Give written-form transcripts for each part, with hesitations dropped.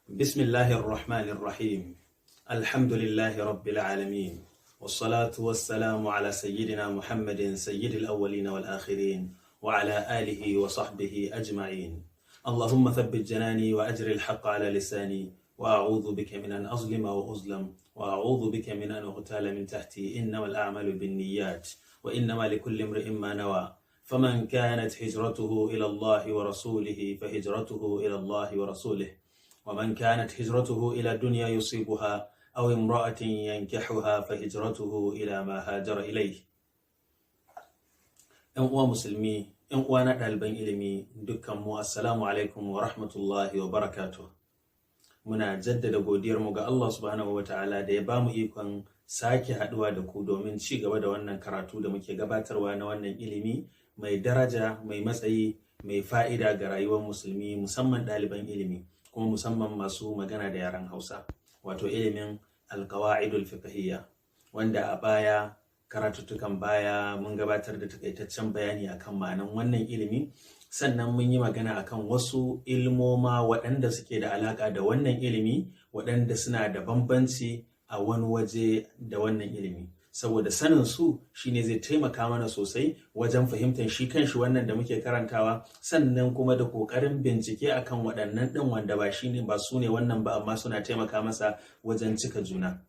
بسم الله الرحمن الرحيم. الحمد لله رب العالمين، والصلاة والسلام على سيدنا محمد سيد الأولين والآخرين، وعلى آله وصحبه أجمعين. اللهم ثبت جناني وأجر الحق على لساني، وأعوذ بك من أن أظلم وأظلم، وأعوذ بك من أن أغتال من تحتي. إنما الأعمال بالنيات، وإنما لكل امرئ ما نوى، فمن كانت هجرته إلى الله ورسوله فهجرته إلى الله ورسوله، ومن كانت هجرته إلى دنيا يصيبها أو امرأة ينكحها فهجرته إلى ما هاجر إليه. ‘Yan uwa musulmi, ‘yan uwa na ɗaliban ilimi, dukkan mu, assalamu alaikum wa rahmatullahi wa barakatuh. Muna jaddada godiyarmu ga Allah subhanahu wa ta'ala da ya bamu ikon sake haɗuwa da ku domin ci gaba da wannan karatu da muke gabatarwa na wannan ilimi mai daraja, mai matsayi, mai fa'ida ga rayuwar musulmi, musamman ɗaliban ilimi, kuma musamman masu magana da yaren Hausa, wato ilimin alqawaidul fiqhiyya, wanda a baya, karatuttukan baya, mun gabatar da takaitaccen bayani akan ma'anan wannan ilimi. Sannan mun yi magana akan wasu ilmoma waɗanda suke da alaƙa da wannan ilimi, waɗanda suna da bambanci a wani waje da wannan ilimi, saboda sanin su shine zai taimaka mana sosai wajen fahimtar shi kanshi wannan da muke karantawa, sannan kuma da ƙoƙarin bincike akan waɗannan ɗin wanda ba shine ba su ne wannan ba, amma suna taimaka masa wajen cika juna.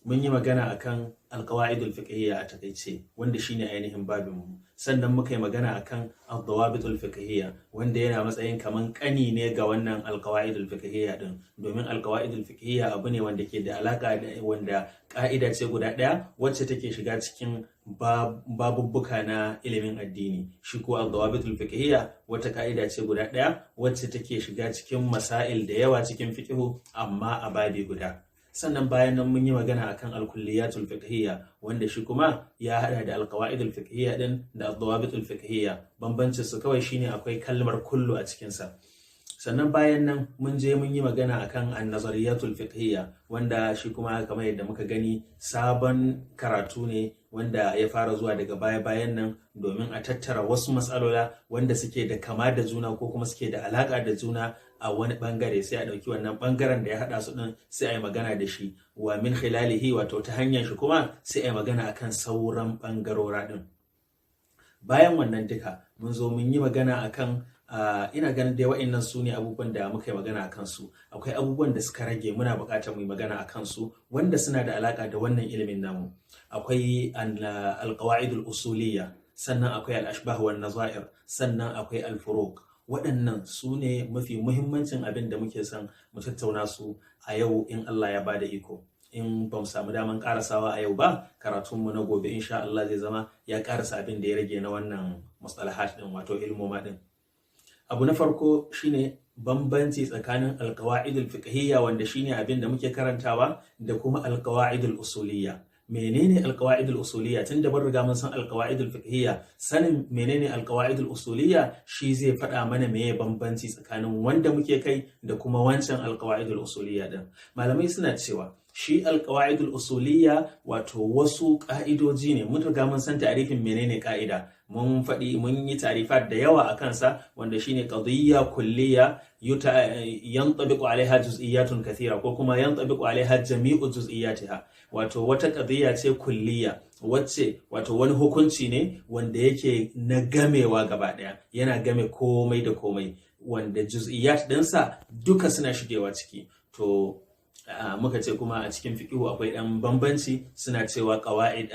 Mun yi magana akan alqawaidul fiqhiyya a takaice, wanda shine ainihin babin mu. Sannan muka yi magana akan ad-dawabitul fiqhiyya, wanda yana matsayin kaman kani ne ga wannan alqawaidul fiqhiyya din, domin alqawaidul fiqhiyya abu ne wanda ke da alaka da wanda ka'ida ce guda ɗaya wacce take shiga cikin babubbuka na ilimin addini. Shi ko ad-dawabitul fiqhiyya wata ka'ida ce guda ɗaya wacce take shiga cikin masail da yawa cikin fiqhu, amma a babi guda. Sannan bayan nan mun yi magana akan alkulliyatul fiqhiyya, wanda shi kuma ya hada da alqawaidul fiqhiyya din da ad-dawabitul fiqhiyya. Bambancin su kawai shine akwai kalmar kullu a cikin sa. Sannan bayan nan mun je mun yi magana akan an-nazariyatul fiqhiyya, wanda shi kuma, kamar yadda muka gani, sabon karatu ne wanda ya fara zuwa daga baya bayan nan domin a tattara wasu matsalola wanda suke da kama da juna ko kuma suke da alaka da juna a wani bangare, sai a ɗauki wannan bangaren da ya haɗa su ɗin, sai a yi magana da shi, wa min khilalihi, wato ta hanyar shi kuma sai a yi magana akan sauran bangarora ɗin. Bayan wannan duka mun zo mun yi magana akan ina ganin dai wa'annan su ne abubuwan da muka yi magana akan su. Akwai abubuwan da suka rage muna buƙatar mu yi magana akan su, wanda suna da alaƙa da wannan ilimin namu. Akwai alqawaidul usuliyya, sannan akwai al-ashbah wan nazair, sannan akwai al-furuq. Waɗannan su ne mafi muhimmancin abin da muke son mu tattauna su a yau in Allah ya bada iko. In ba mu samu daman karasawa a yau ba, karatunmu na gobe insha Allah zai zama ya karasa abin da ya rage na wannan mustalahat din, wato ilmoma din. Abu na farko shine bambanci tsakanin alqawaidul fiqhiyya, wanda shine abin da muke karantawa, da kuma alqawaidul usuliyya. Menene alqawaidul usuliyya? Tun da mun riga mun san alqawaidul fiqhiyya, sanin menene alqawaidul usuliyya shi zai faɗa mana meye bambanci tsakanin wanda muke kai da kuma wancan alqawaidul usuliyya din. Malamai suna cewa shi alqawaidul usuliyya wato wasu ka'idoji ne. Mun riga mun san ta'arifin menene ka'ida, mun faɗi, mun yi ta'rifat da yawa a kansa, wanda shine qadiyya kulliya yantabiqu alaiha juz'iyyatun kathira, ko kuma yantabiqu alaiha jami'u juz'iyyatiha. Wato wata qadiyya ce kulliya wacce, wato wani hukunci ne wanda yake na gamewa gaba ɗaya, yana game komai da komai, wanda juz'iyyat ɗinsa duka suna shigewa ciki. To muka ce kuma a cikin fiqhu akwai ɗan bambanci, suna cewa qawaid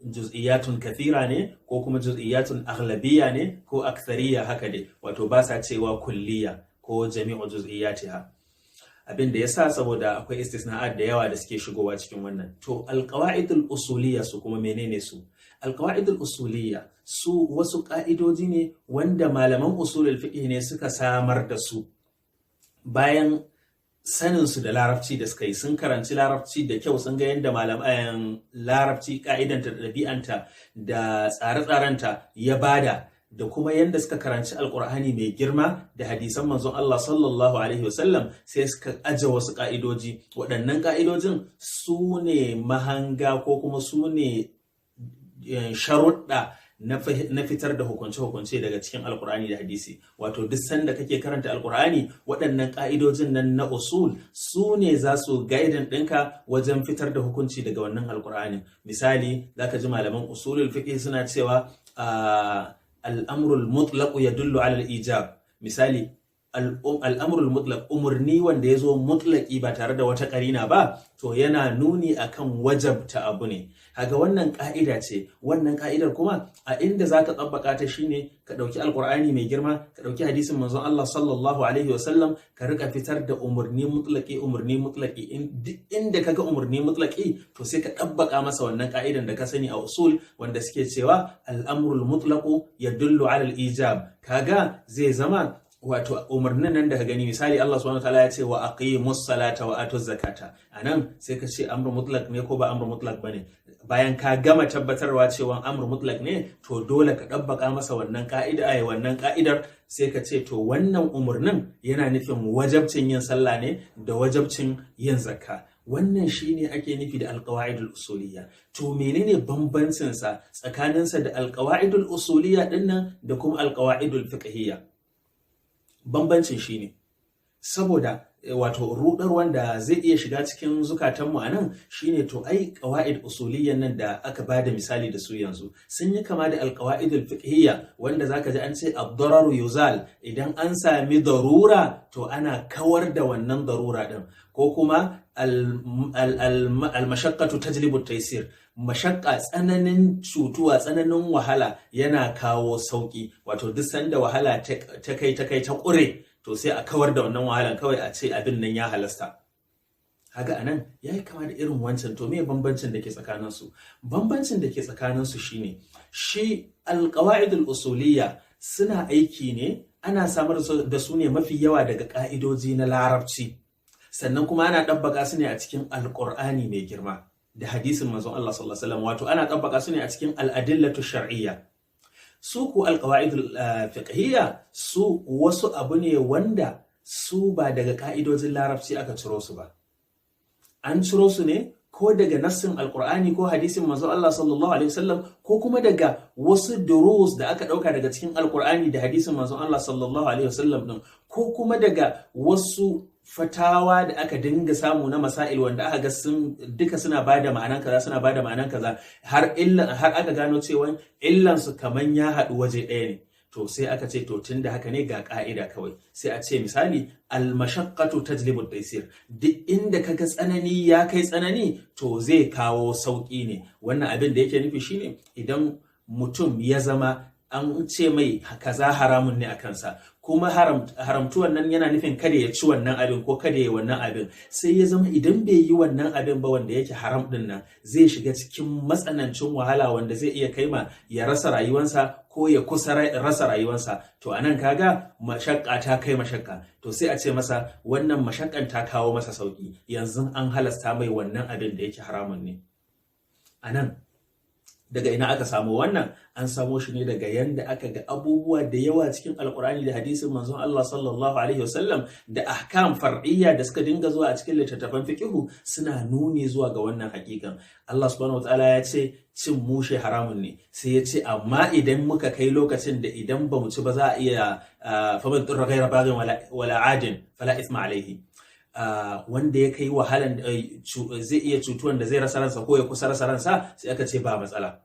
juz'iyatun kathira ne, ko kuma juz'iyatun aghlabiyya ne, ko akthariya, haka dai. Wato ba sa cewa kulliya ko jami'u juz'iyatiha. Abin da yasa, saboda akwai istisna'at da yawa da suke shigowa cikin wannan. To alqawaidul usuliyya su kuma menene su? Alqawaidul usuliyya su wasu ka'idoji ne wanda malaman usulul fiqh ne suka samar da su bayan sanin su da larabci da suka yi. Sun karanci larabci da kyau, sun ga yadda malaman larabci ka'idanta da ɗabi'anta da tsare-tsarenta ya bada, da kuma yadda suka karanci Alkur'ani mai girma da hadisan manzon Allah sallallahu alaihi wasallam, sai suka aje wasu ka'idoji. Waɗannan ka'idojin su ne mahanga ko kuma su ne sharuɗa. na fitar da hukunce-hukunce daga cikin Alkur'ani da hadisi. Wato duk sanda kake karanta Alkur'ani, waɗannan ƙa'idojin nan na usul su ne za su guiding ɗinka wajen fitar da hukunci daga wannan Alkur'ani. Misali, zaka ji malaman usulul fiqh suna cewa al'amrul mutlaq yadullu ala al-ijab. Misali, al'amrul mutlaq, umarni wanda ya zo mutlaki ba tare da wata karina ba, to yana nuni akan wajabta abu ne. Haga wannan ka'ida ce. Wannan ka'idar kuma a inda zaka tsabbaka ta shine ka dauki Alqur'ani mai girma, ka dauki hadisin manzon Allah sallallahu alaihi wasallam, ka rika fitar da umarni mutlaki, umarni mutlaki. Duk inda kaga umarni mutlaki, to sai ka dabbaka masa wannan ka'idan da ka sani a usul, wanda suke cewa al'amrul mutlaqu yadullu ala al-ijab. Kaga zai zama wato umarnin nan da ka gani, misali Allah subhanahu wataala ya ce wa aqimus salata wa atuz zakata, anan sai ka ce amru mutlaq ne ko ba amru mutlaq bane? Bayan ka gama tabbatarwa cewa amru mutlaq ne, to dole ka dabbaka masa wannan ka'ida, ai wannan ka'idar, sai ka ce to wannan umarnin yana nufin wajabcin yin sallah ne da wajabcin yin zakka. Wannan shine ake nufi da alqawaidul usuliyya. To menene bambancin sa tsakanin sa da alqawaidul usuliyya dinnan da kuma alqawaidul fiqhiyya? Bambancin shine, saboda wato rudar wanda zai iya shiga cikin zukatanmu a nan shine, to ai qawaid usuliyyan nan da aka bada misali da su yanzu sun yi kama da alqawaidul fiqhiyya, wanda zaka ji an ce ad-dararu yuzal, idan an sami darura to ana kawar da wannan darura din, ko kuma al-mashaqqatu tajlibu at-taysir, mashakka, tsananin cutuwa, tsananin wahala yana kawo sauki. Wato duk sanda wahala ta kai ta ƙure, to sai a kawar da wannan wahalan, kawai a ce abin nan ya halasta. Kaga anan yayi kama da irin wancan. To me bambancin da ke tsakanin su? Bambancin da ke tsakanin su shine, shi alqawaidul usuliyya suna aiki ne, ana samar da su ne mafi yawa daga ka'idoji na Larabci, sannan kuma ana ɗabbaka su ne a cikin Alƙur'ani mai girma da hadisin manzon Allah sallallahu alaihi wasallam, wato ana ɗabbaka su ne a cikin al'adillatu shar'iyya. Su ku alqawaidul fiqhiyya, su wasu abu ne wanda su ba daga ka'idojin Larabci aka ciro su ba. An ciro su ne ko daga nassin Alqur'ani ko hadisin manzon Allah sallallahu alaihi wasallam, ko kuma daga wasu durus da aka dauka daga cikin Alqur'ani da hadisin manzon Allah sallallahu alaihi wasallam din, ko kuma daga wasu fatawa da aka dinga samu na masail wanda aka ga sun duka suna bada ma'anan kaza, suna bada ma'anan kaza, har illan har aka gano cewa illan su kaman ya haɗu waje ɗaya ne. To sai aka ce to tunda haka ne, ga ka'ida kawai. Sai a ce misali, al-mashaqqatu tajlibu at-taysir, duk inda kaga tsanani ya kai tsanani, to zai kawo sauki ne. Wannan abin da yake nufi shine, idan mutum ya zama an ce mai kaza haramun ne a kansa, kuma haramtuwan nan yana nufin kada ya ci wannan abin ko kada ya wannan abin, sai ya zama idan bai yi wannan abin ba wanda yake haram din nan, zai shiga cikin matsanancin wahala wanda zai iya kai ma ya rasa rayuwansa ko ya kusa rasa rayuwansa. To anan kaga mashakka ta kai mashakka, to sai a ce masa wannan mashakkan ta kawo masa sauki, yanzu an halasta mai wannan abin da yake haramun ne. Anan daga ina aka samu wannan? An samo shi ne daga yanda aka ga abubuwa da yawa cikin Alkur'ani da hadisin manzon Allah sallallahu alaihi wasallam da ahkam far'iyya da suka dinga zuwa a cikin littattafan fiqihu suna nuni zuwa ga wannan hakikan. Allah subhanahu wataala ya ce cin mushe haramun ne, sai ya ce amma idan muka kai lokacin da idan ba mu ci ba za a iya, faman idturra ghayra baghin wala adin fala ithma alaihi, wanda ya kai wahalan zai iya cutuwan da zai rasa ransa ko ya kusa rasa ransa, sai aka ce ba matsala.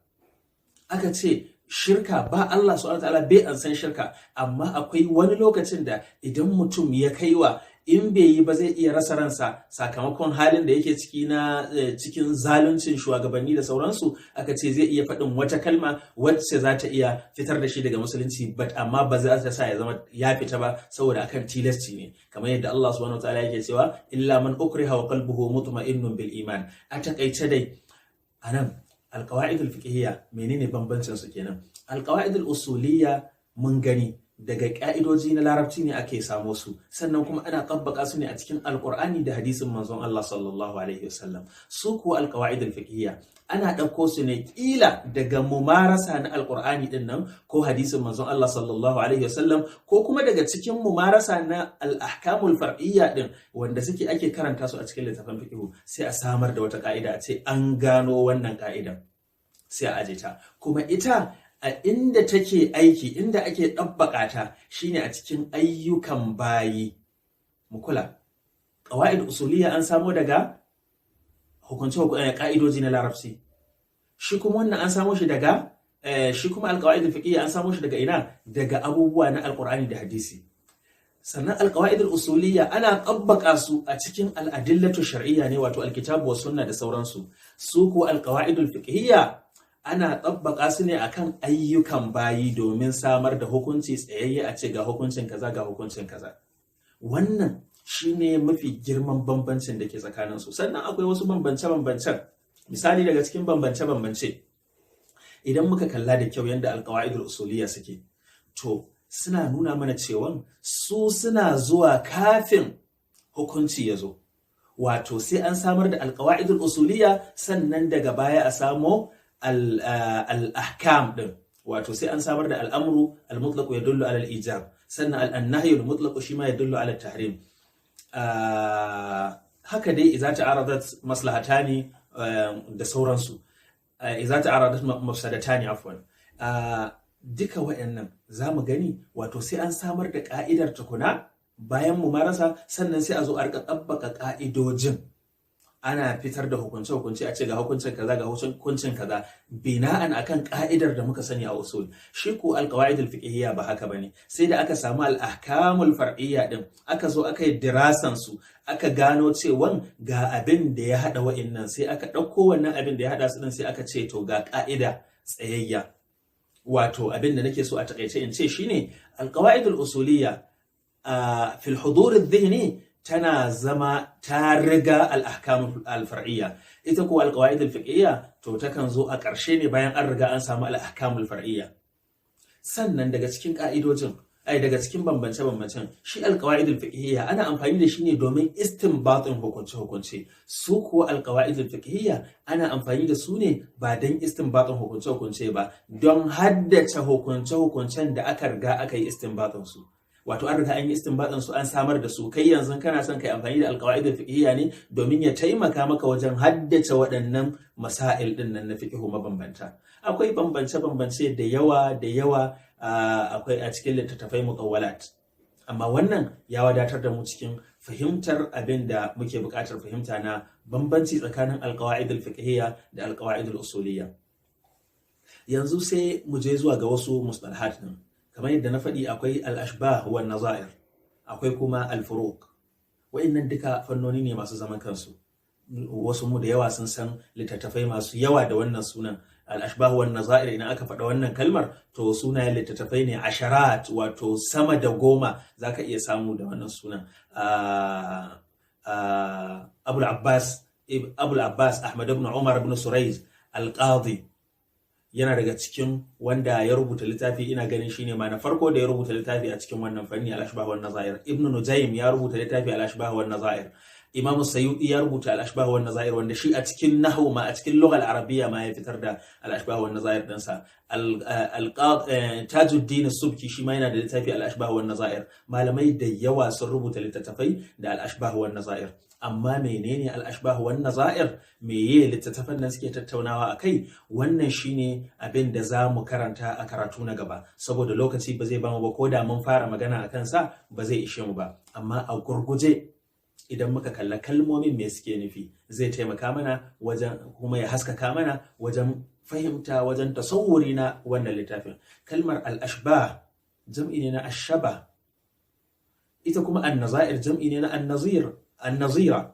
Aka ce shirka ba, Allah subhanahu wataala bai an san shirka, amma akwai wani lokacin da idan mutum ya kai wa in bai yi ba zai iya rasa ransa sakamakon halin da yake ciki na cikin zaluncin shugabanni da sauransu, aka ce zai iya faɗin wata kalma wacce za ta iya fitar da shi daga musulunci, but amma ba za ta sa ya zama ya fita ba, saboda akan tilasci ne, kamar yadda Allah subhanahu wataala yake cewa illa man ukriha wa qalbuhu mutma'innun bil iman. A takaice dai anan alqawaidul fiqhiyya menene bambancin su kenan? Alqawaidul usuliyya mun gani daga ƙa'idoji na Larabci ne ake samo su, sannan kuma ana tabbaka su ne a cikin Alƙur'ani da hadisin manzon Allah sallallahu alaihi wasallam. Su kuwa alqawaidul fiqhiyya ana ɗauko su ne ƙila daga mumarasa na Alƙur'ani ɗin nan ko hadisin manzon Allah sallallahu alaihi wasallam, ko kuma daga cikin mumarasa na al-ahkamul far'iyya ɗin wanda suke ake karanta su a cikin littafin fiqh, sai a samar da wata ƙa'ida, a ce an gano wannan ƙa'idan, sai a aje ta. Kuma ita A inda take aiki, inda ake ɗabbaƙa ta, shine a cikin ayyukan bayi. Mu kula, ƙawa'id usuliyya an samo daga hukunce, ƙa'idoji na Larabci. Shi kuma wannan an samo shi daga, shi kuma alƙawa'id fiqhiyya an samo shi daga ina? Daga abubuwa na Alƙur'ani da hadisi. Sannan alƙawa'id usuliyya ana tabbaka su a cikin al'adillatu shar'iyya ne, wato alkitabu wa sunna da sauransu. Su ko alƙawa'id fiqhiyya ana tabbaka su ne akan ayyukan bayi domin samar da hukunci tsayayye, a ce ga hukuncin kaza, ga hukuncin kaza. Wannan shine mafi girman bambancin da ke tsakanin su. Sannan akwai wasu bambance-bambancen. Misali, daga cikin bambance-bambance, idan muka kalla da kyau yadda alƙawa'idul usuliyya suke, to suna nuna mana cewa su suna zuwa kafin hukunci ya zo, wato sai an samar da alƙawa'idul usuliyya, sannan daga baya a samo al-ahkam din. Wato sai an samar da al'amru al-mutlaq yadullu ala al-ijab, sannan al-nahyu al-mutlaq shi ma yadullu ala tahrim. Haka dai idza ta'aradat maslahatani da sauransu, idza ta'aradat mafsadatani, afwan. Duka wayannan zamu gani, wato sai an samar da ka'idar tukuna bayan mumarasa, sannan sai a zo a rika tabbaka ka'idojin, ana fitar da hukunce-hukunce, a ce ga hukuncin kaza, ga hukuncin kaza, bina'an akan ka'idar da muka sani a usul. Shi ko alqawaid alfiqhiyya ba haka bane. Sai da aka samu al-ahkamul far'iyya din, aka zo aka yi dirasan su, aka gano cewa ga abin da ya hada wa'innan, sai aka ɗauko wannan abin da ya hada su din, sai aka ce to ga ka'ida tsayayya. Wato abin da nake so a takaice in ce shine, alqawaid al-usuliyya fil hudur adh-dhihni tana zama ta riga al-ahkam al-far'iyya. Ita kuwa al-qawaid al-fiqhiyya to takan zo a ƙarshe ne, bayan an riga an samu al-ahkam al-far'iyya. Sannan daga cikin ka'idojin, ai daga cikin bambance-bambancen, shi al-qawaid al-fiqhiyya ana amfani da shi ne domin istinbatin hukunce-hukunce. Su kuwa al-qawaid al-fiqhiyya ana amfani da su ne ba don istinbatin hukunce-hukunce ba, don haddace hukunce-hukuncen da aka riga aka yi istinbatin su. Wato an riga an yi istinbatin su, an samar da su. Kai yanzu kana son kai amfani da alqawaid al-fiqhiyya ne domin ya taimaka maka wajen haddace waɗannan masail din nan na fiqhu mabambanta. Akwai bambance bambance da yawa da yawa, akwai a cikin littattafai mutawwalat, amma wannan ya wadatar da mu cikin fahimtar abin da muke buƙatar fahimta na bambanci tsakanin alqawaid al-fiqhiyya da alqawaid al-usuliyya. Yanzu sai mu je zuwa ga wasu mustalahat din. Kamar yadda na faɗi, akwai al-ashbah wa nazair, akwai kuma al-furuq. Wa'annan duka fannoni ne masu zaman kansu. Wasu mu da yawa sun san littattafai masu yawa da wannan sunan, al-ashbah wa nazair. Idan aka faɗa wannan kalmar, to sunayen littattafai ne asharat, wato sama da 10 zaka iya samu da wannan sunan. Abul Abbas Ahmad ibn Umar ibn Surayj al-Qadi yana daga cikin wanda ya rubuta littafi. Ina ganin shine ma na farko da ya rubuta littafi a cikin wannan fanni, al-ashbah wan nazair. Ibn Nujaym ya rubuta littafi al-ashbah wan nazair. Imam Sayyuti ya rubuta al-ashbah wan nazair, wanda shi a cikin nahwu ma, a cikin lughal arabiyya ma ya fitar da al-ashbah wan nazair dinsa. Al Tajuddin Subki shi ma yana da littafi al-ashbah wan nazair. Malamai da yawa sun rubuta littattafai da al-ashbah wan nazair. Amma menene al-ashbah wan nazair? Meye littattafan nan suke tattaunawa akai? Wannan shine abin da za mu karanta a karatu na gaba, saboda lokaci ba zai bamu ba. Ko da mun fara magana akan sa, ba zai ishe mu ba. Amma a gurguje, idan muka kalla kalmomin, me suke nufi, zai taimaka mana wajen kuma ya haskaka mana wajen fahimta, wajen tasawuri na wannan littafin. Kalmar al-ashbah jam'i ne na ashaba. Ita kuma an-nazair jam'i ne na an-nazir, an-nazira.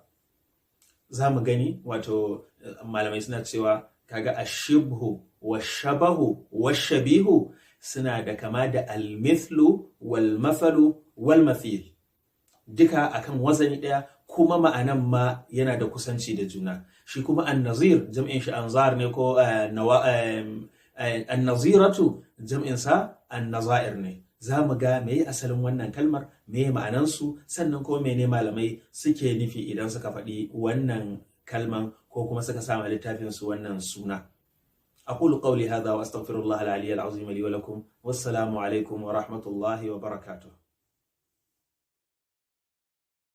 Za mu gani, wato malamai suna cewa kaga ashibhu wa shabahu wa shabihu suna da kama da al-mithlu wal mathalu wal mathil, duka akan wazani ɗaya, kuma ma'anan ma yana da kusanci da juna. Shi kuma an-nazir jam'in shi anzar ne, ko an-naziratu jam'in sa an-nazair ne. Za mu ga meye asalin wannan kalmar, meye ma'anansu, sannan kuma mene malamai suke nufi idan suka faɗi wannan kalman ko kuma suka sama littafin su wannan suna. أقول قولي هذا وأستغفر الله العلي العظيم لي ولكم، والسلام عليكم ورحمة الله وبركاته.